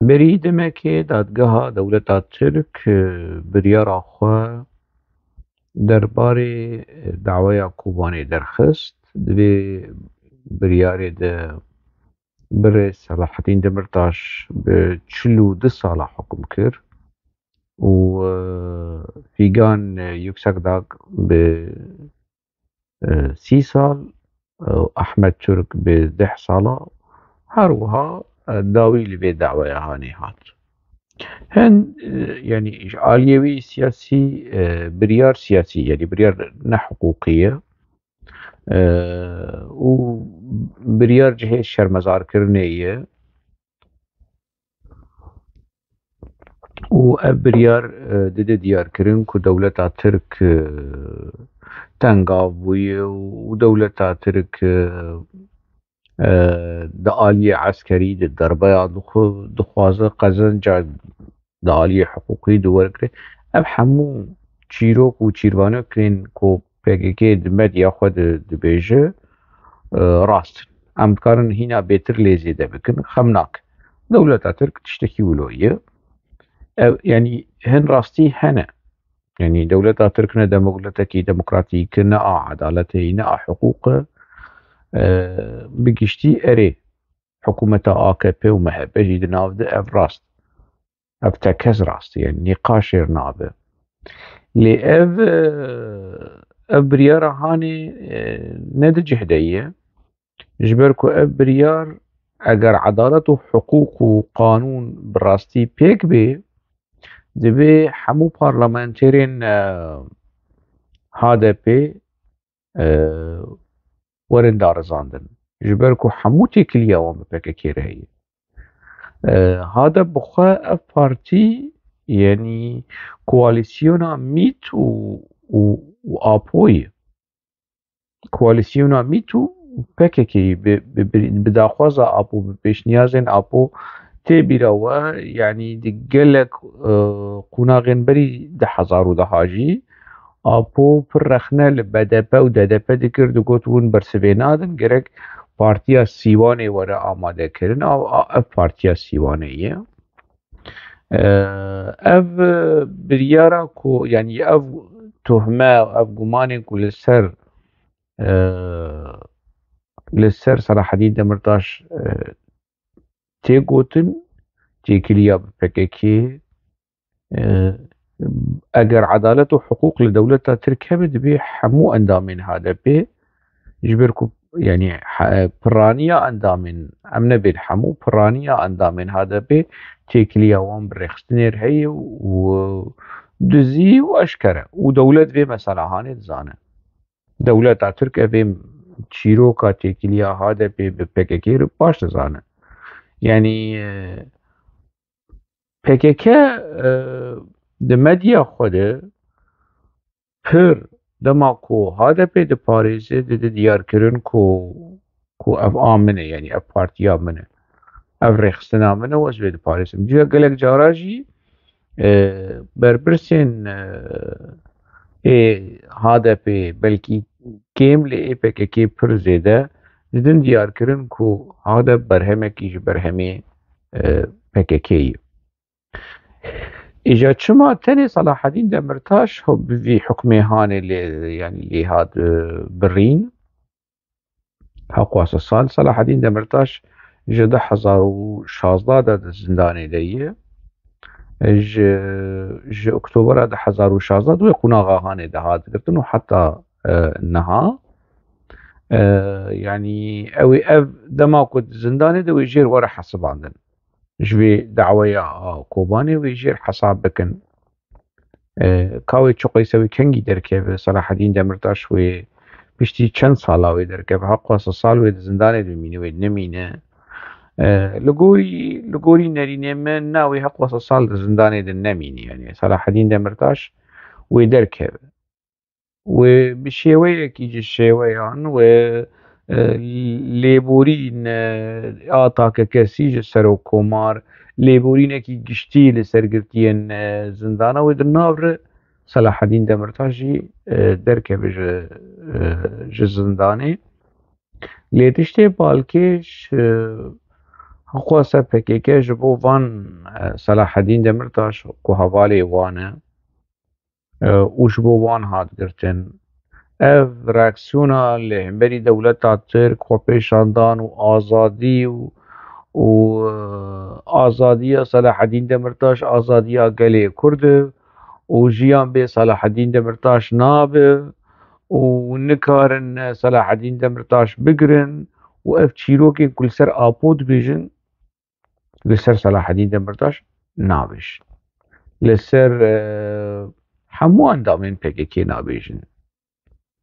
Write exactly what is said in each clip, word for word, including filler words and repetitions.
Berî demekê dadgeha dewleta Tirk, e, biryara xwe derbarê, e, daweya Kobanê derxist. Di vê biryarê de birêz Selahattin Demirtaş bi çil û du sala hukm kir û, e, Fîgan, e, Yüksekdag bi, e, sî sal, e, Ahmet Türk bi deh sala, her wiha, e, dawî li vê daweya hanê hat. Hin, e, yanî ji aliyê wî siyasî, e, biryar siyasî, yanî biryar ne hiqûqî ye. E, û biryar cihê şermezarkirinê ye. Û ev biryar, e, dide diyarkirin ku dewleta Tirk, e, tengav bûye û dewleta Tirk, e, e, di aliyê eskerî de derbeya dixwe-, dixwaze, qezenca di aliyê hiqûqî de wergire. Ev hemû çîrok û çîrvanokên ku P K K di medya xwe de dibêje, e, rast in. Em dikarin hîna bêtir lê zêde bikin, xem nake. Dewleta Tirk tiştekî wilo ye. Ev, yanî hin rastî hene. Yanî dewleta Tirk ne dewletekî demokratîk e, ne a edaletê ye, ne a hiqûq e. E, bi giştî erê, hikûmeta A K P û M H P jî di nav de, ev rast. Ev tekez rast e, yanî nîqaş jêr nabe. Lê ev, e, ev biryara hanê, e, ne di cih de ye. Ji ber ku ev biryar, eger edalet û hiqûq û qanûn bi rastî pêk bê, divê hemû parlamenterên, e, H D P, e, werin darizandin. Ji ber ku hemû têkiliya wan bi P K K re heye. E, H D P bi xwe ev partî, yanî koalîsyona MÎT û, û, û APOyê. Koalîsyona MÎT û P K K'yê bi, bi, bi, bi daxwaza APO, bi pêşniyazên APO tê bîra we, yanî di gelek, e, qonaxên berî du hezar û deh jî APO pir rexne li B D P û D D P dikir, digot hûn bersivê nadin, gerek Partiya Sîwanê were amadekirin. A, a, ev Partiya Sîwanê ye. E, ev biryara ku, yanî ev tuhme, ev gumanên ku li ser, e, li ser Selahedîn Demirtaş, e, tê gotin, têkiliya bi P K K, e, eger edalet û hiqûq li dewleta Tirk hebe, divê hemû endamên H D P, ji ber ku, yanî, he-, piraniya endamên, em nebên hemû, piraniya endamên H D P têkiliya wan bi rêxistinê re heye û dizî û eşkere û dewlet vê meselehanê dizane. Dewleta Tirk evê çîroka têkiliya H D P bi P K K re baş dizane. Yanî, e, P K K, e, di medya xwe de pir, dema ku H D P diparêze, dide diyarkirin ku, ku ev a min e, yanî ev partiya min e. Ev rêxistina min e û ez wê diparêzim. Cîya gelek cara jî, e, berpirsên, e, ê H D P belkî kêm, lê ê P K K pir zêde didin diyarkirin ku H D P berhemekî ji berhemê, e, P K K ye. Îja çima tenê Selahedîn Demirtaş ho-, bi vî hukmê hanê lê, yanî lê hat, e, birîn? Heqwasa sal Selahedîn Demirtaş ji du hezar û şazdeh de di zindanê de ye. Ji, ji Oktobera du hezar û şazdeh de wê qonaxa hanê de hat girtin û heta, e, niha. E, yanî ew ê ev dema ku di zindanê de wê jêr were hesibandin. Ji vê daweya a Kobanê wê jêr hesab bikin. E, ka wê çi qeyse wê kengî derkeve, Selahedîn Demirtaş wê piştî çend sala wê derkeve, heqwasa sal wê di zindanê de bimîne, wê nemîne. E, li gorî, li gorî nerînê min, na wê heqwasa sal di zindanê de nemîne. Yanî Selahedîn Demirtaş wê derkeve. Wê bi şêweyekî ji şêweyan wê, e, lêborîn, e, a takekesî ji serokkomar, lêborînekî giştî li ser girtiyên, e, zindana wê di nav re Selahedîn Demirtaş jî, e, derkeve ji, e, ji zindanê. Lê tiştê balkêş, e, Xwasa P K K ji bo van, e, Selahedîn Demirtaş ku hevalê wan e, e, û ji bo wan hat girtin. Ev reaksiyona li hemberî dewleta Tirk, xwepêşandan û azadî û, û, e, azadiya Selahedîn Demirtaş, azadiya gelê Kurd e û jiyan bê Selahedîn Demirtaş nabe û nikarin Selahedîn Demirtaş bigirin û ev çîrokên ku li ser Apo dibêjin, li ser Selahedîn Demirtaş nabêjin. Li ser, e, hemû endamên P K K nabêjin.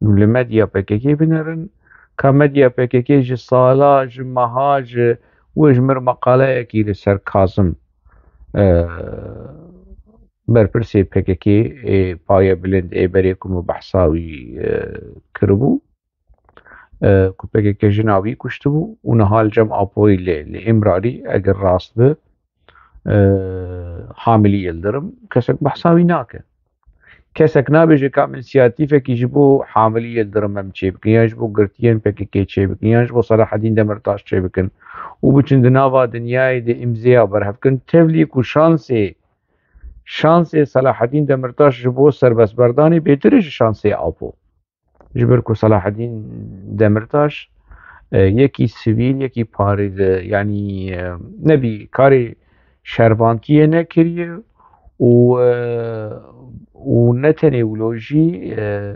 Li medya P K K binerin, ka medya P K K ji sala, ji meha, ji wê ji mir meqaleyekî li ser Kazim, e, berpirsê P K K ê paye bilind ê berê ku min behsa wî, e, kiribû, e, ku P K K jina wî kuştibû û niha li cem Apoyî li, li Îmralî, eger rast bi, e, Hamilî Yildirim, kesek behsa wî nake. Kesek nabêje ka em însiyatîfekî ji bo Hamilî Yildirim em çêbikin, yan ji bo girtiyên P K K çêbikin, yan ji bo Selahedîn Demirtaş çêbikin û biçin di nava dinyayê de îmzeya berhev kin. Tevlî ku şansê, şansê Selahedîn Demirtaş ji bo serbestberdanê bêtir e ji şansê Apo. Ji ber ku Selahedîn Demirtaş, e, yekî sivîl, yekî parê-, yanî, e, nebî karê şervankiyê nekiriye û, e, û ne tenê wilo jî, e,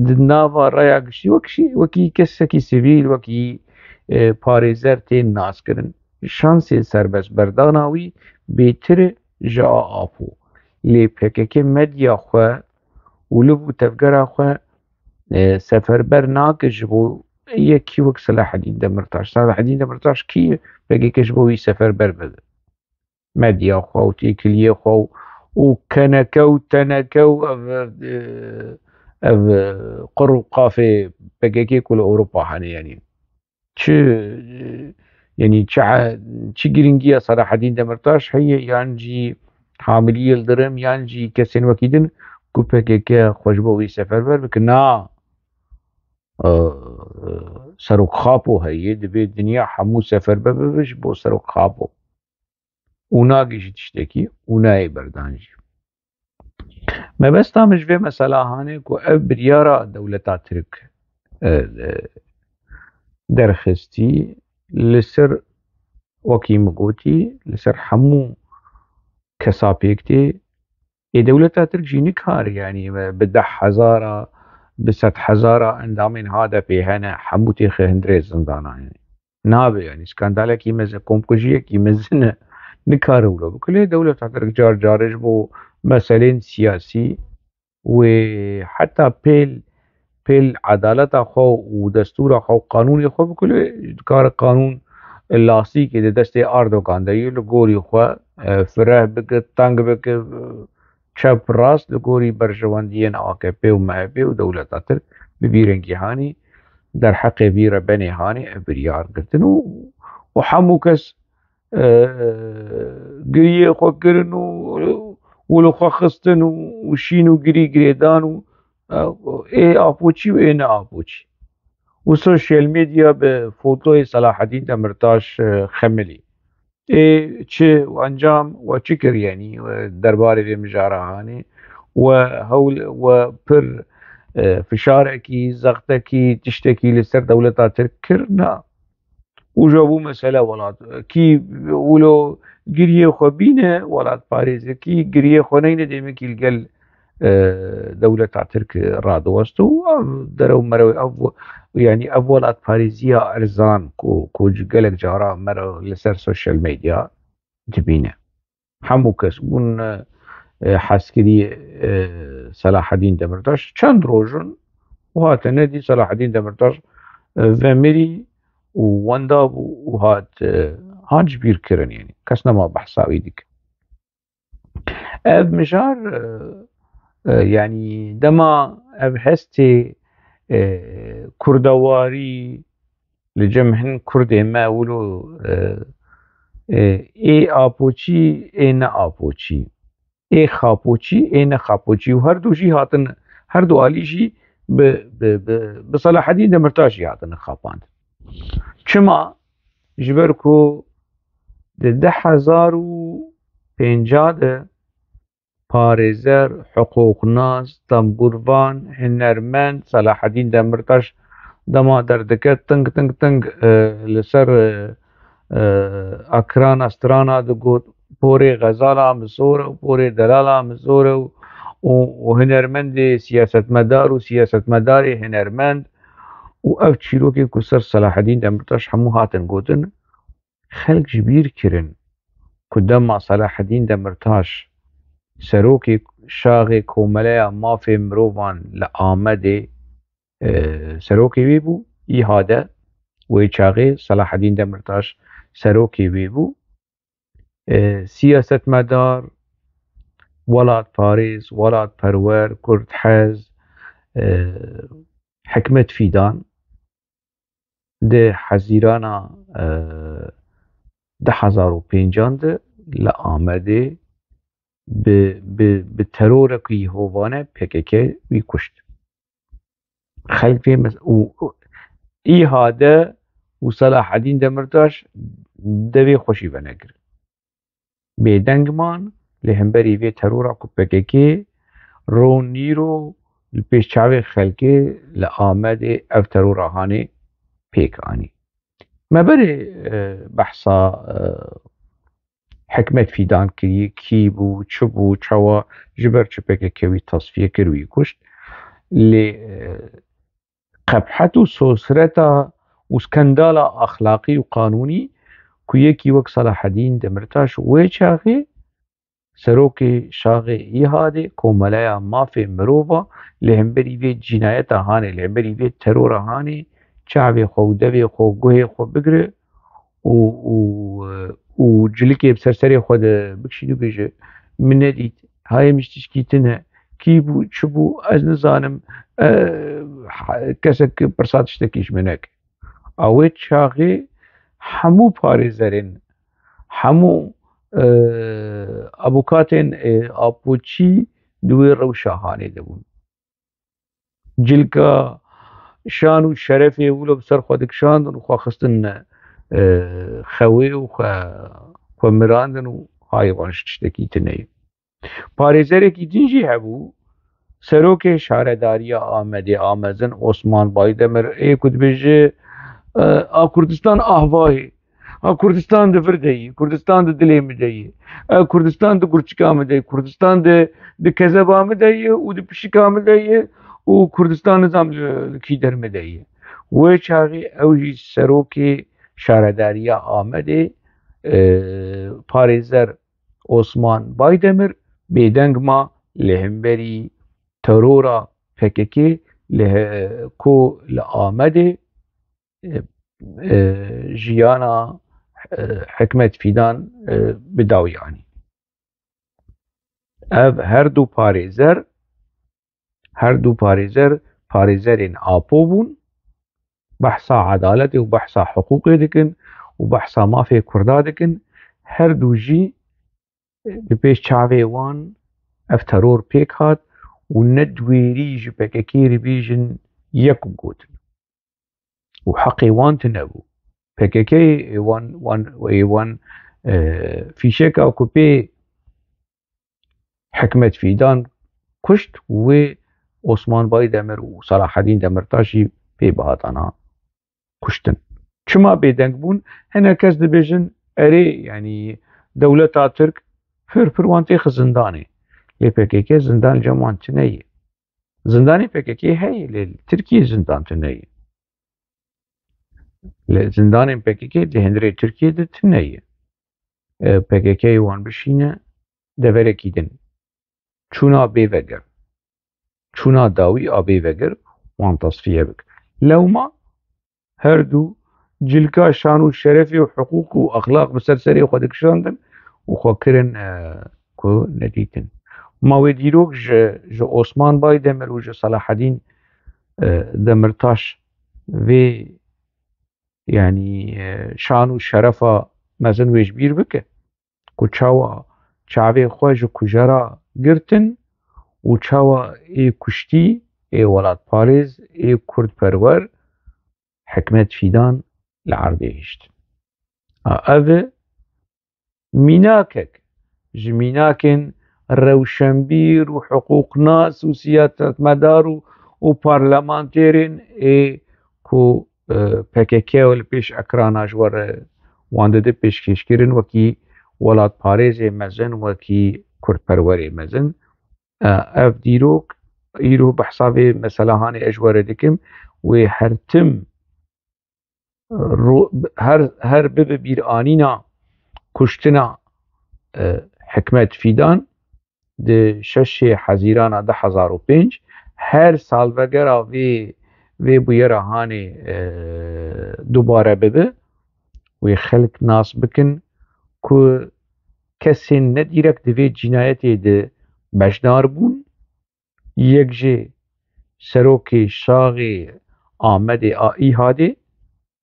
di nava raya giştî wek jî, wekî kesekî sivîl, wekî, e, parêzer tên naskirin. Şansê serbestberdana wî bêtir e ji a Apo. Lê P K K medya xwe û liv û tevgera xwe, e, seferber nake ji bo yekî wek Selahedîn Demirtaş. Selahedîn Demirtaş kî ye? P K K ji bo wî seferber bibe. Medya xwe û têkiliyê xwe û, û keneke û teneke û ev, e, ev, e, qir û qafê P K K ku li Ewropa hene, yanî. Çi, e, yanî çi, çi girîngiya Selahedîn Demirtaş heye, yan jî Hamilî Yildirim, yan jî kesên wekî din ku P K K xwe ji bo wî seferber bikin? Na. E, Serok Xapo heye, divê dinya hemû seferber bibe ji bo Serok Xapo. Û nagihîjî tiştekî û nayê berdan jî. Mebesta min ji vê mesela hanê ku ev biryara dewleta Tirk, e, e, derxistî, li ser, wekî min gotî, li ser hemû kesa pêk tê. Ê dewleta Tirk jî nikare, yanî, bi deh hezara, bi sed hezara endamên H D P hene, hemû têxe hundirê zindana, yanî. Nabe, yanî, skandalekî mezin, komkujiyekî mezin e, nikare wilo bike. Lê dewleta Tirk car carê ji bo meselên siyasî wê heta pêl, pêl edaleta xwe û destûra xwe û qanûnê xwe bike, lê dikare qanûn lastîkê di destê Erdogan de ye, li gorî xwe, e, fireh bike, teng bike, e, çep rast, li gorî berjewendiyên A K P û M H P û dewleta Tirk bi vî rengî hanî derheqê vî rebenê hanî ev biryar girtin û, û hemû kes, e, giriyê xwe kirin û, û li xwe xistin û, û şîn û girî girêdan û, e, ê Apoçî û ê ne Apoçî. Û sosyal medya bi fotoyê Selahedîn Demirtaş, e, xemilî. Ê çi û encam we çi kir, yanî, e, derbarê vê mijara hanê we hewl, we pir, e, fişarekî, zextekî, tiştekî li ser dewleta Tirk kir? Na. Û ji bo mesele welat, kî wilo giriyê xwe bîne welatparêzekî, giriyê xwe neyne dêmekî li gel, e, dewleta Tirk radiwest û ev derew merew, ev, yanî ev welatparêziya erzan ku, ku gelek cara mero li ser sosyal medya dibîne. Hemû kes bûn, e, heskirî, e, Selahedîn Demirtaş. Çend roj in û hate nedî Selahedîn Demirtaş, e, vemirî û wenda bû û hat, e, hat ji bîr kirin, yanî kes nema behsa wî dike. Ev mijar, e, e, yanî dema ev hestê, e, kurdewarî li cem hin kurdê me wilo, e, e, ê Apoçî, ê ne Apoçî, ê Xapoçî, ê ne Xapoçî û her du jî hatin, her du alî jî bi, bi, bi, bi Selahedîn Demirtaş jî hatine xapandin. Çima? Ji ber ku Di du hezar û pênca de parêzer, hiqûqnas, tembûrvan, hunermend Selahedîn Demirtaş dema derdike ting ting ting, e, li ser, e, e, ekrana strana digot, porê xezala min zor e û porê delala min zor e û, û, û hunermendê siyasetmedar û siyasetmedarê hunermend û ev çîrokê ku ser Selahedîn Demirtaş hemû hatin gotin, xelk ji bîr kirin ku dema Selahedîn Demirtaş serokê şaxê Komeleya Mafê Mirovan li Amedê, e, serokê wê bû, îhade wê çaxê Selahedîn Demirtaş serokê wê bû. E, siyasetmedar, welatparêz, welatperwer, kurdhez, e, Hikmet Fîdan di Hezîrana, e, du hezar û pêncan de li Amedê bi, bi, bi terorekî hovane P K K wî kuşt. Xelk vê mes-, û, û îhade û Selahedîn Demirtaş devê xwe jî venegirin. Bêdeng man, li hemberî vê terora ku P K K ro nîro li pêş çavê xelkê li Amedê ev terora hanê pêk anî. Me berê, e, behsa, e, Hikmet Fîdan kiriye, kî bû, çi bû, çawa, ji ber çi P K K wî tasfiye kir, wî kuşt. Lê, e, qebhet û sosreta û skandala axlaqî û qanûnî ku yekî wek Selahedîn Demirtaş wê çaxê serokê şaxê îhadê Komeleya Mafê Mirova li hemberî vê cînayeta hanê, li hemberî vê terora hanê çavê xwe û devê xwe û guhê xwe bigire û, û, û cilikê bi ser serê xwe de bikişîne û bêje, "Min nedît, hayê min ji tişkî tune, kî bû, çi bû, ez nizanim, e, ha-, kesek pirsa tiştekî ji min neke." A wê çaxê hemû parêzerên, hemû, e, avûkatên, e, Apoçî di wê rewşa hanê de bûn. Cilka şan û şerefê wilo bi ser xwe dikişandin û xwe xistin, e, xewê û xwe, xwe mirandin û hayê wan ji tiştekî tune ye. Parêzerekî din jî hebû, serokê şaredariya Amedê a mezin Osman Baydemir ê ku dibêje, e, a Kurdistan ahvayê, a Kurdistan di vir de yî, Kurdistan di dilê min de yî, e, Kurdistan di gurçika min de yî, Kurdistan di, di kezeba min de yî û di pişika min de yî û Kurdistan nizam li, li kî der min de yî. Wê çaxê ew jî serokê şaredariya Amedê, e, parêzer Osman Baydemir bêdeng ma li hemberî terora P K K li he-, ku li Amedê, e, e, jiyana, e, Hikmet Fîdan, e, bi dawî anî. Ev her du parêzer, her du parêzer, parêzerên Apo bûn, behsa edaletê û behsa hiqûqê dikin û behsa mafê Kurda dikin, her du jî bi pêş çavê wan ev teror pêk hat û ne diwêrî ji P K K re bêjin yek gotin. Û heqê wan tune bû. P K K ê wan, wan, ê wan, e, fîşeka ku pê Hikmet Fîdan kuşt, wê Osman Baydemir û Selahedîn Demirtaş jî pê bihatana kuştin. Çima bêdeng bûn? Hinek kes dibêjin, erê, yanî dewleta Tirk pir pir wan têxe zindanê. Lê P K K zindan cem wan tune ye. Zindanê P K K heye, lê li Tirkiyê zindan tune ye. Lê zindanên P K K di hundirê Tirkiyê de tune ye. E, P K K wan bişîne deverekî din. Çûna bêveger. Çûna dawî a bêveger wan tasfiye bik. Lewma her du cilka şan û şerefê û hiqûq û exlaq bi ser serê xwe dikişandin û xwe kirin, e, ku nedîtin. Ma wê dîrok ji, ji Osman Baydemir û ji Selahedîn, e, Demirtaş vê, yanî, e, şan û şerefa mezin wê ji bîr bike ku çawa çavê xwe ji kujera girtin û çawa ê kuştî, ê welatparêz, ê kurdperwer Hikmet Fîdan li erdê hiştin. A, ev e mînakek ji mînakên rewşenbîr û hiqûqnas û siyasetmedar û, û parlamentêrên ê ku, e, P K K li pêş ekrana ji we re wan dide pêşkêşkirin wekî welatparêzê mezin, wekî kurdperwerê mezin. E, ev dîrok îro behsa vê meselehanê ez ji we re dikim. Wê her tim ro-, her, her bibe bîranîna kuştina, e, Hikmet Fîdan di şeşê Hezîrana du hezar û pênc, her salvegera vê, vê bûyera hanê, e, dubare bibe, wê xelk nas bikin ku kesên ne dîrek di vê cînayetê de beşdar bûn, yek jê serokê şaxê Amedê a Îhadê,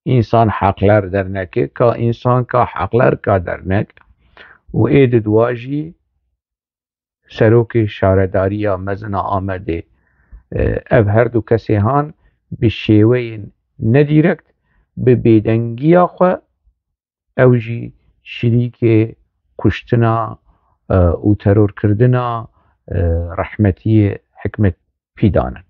Însan Heqler Dernekê, ka însan ka heqler ka dernek û ê di dua jî serokê şaredariya mezin a Amedê. E, ev her du kesê han bi şêweyên nedîrekt bi bêdengiya xwe ew jî şirîkê kuştina, e, û terorkirina, e, rehmetiyê Hikmet Fîdan in.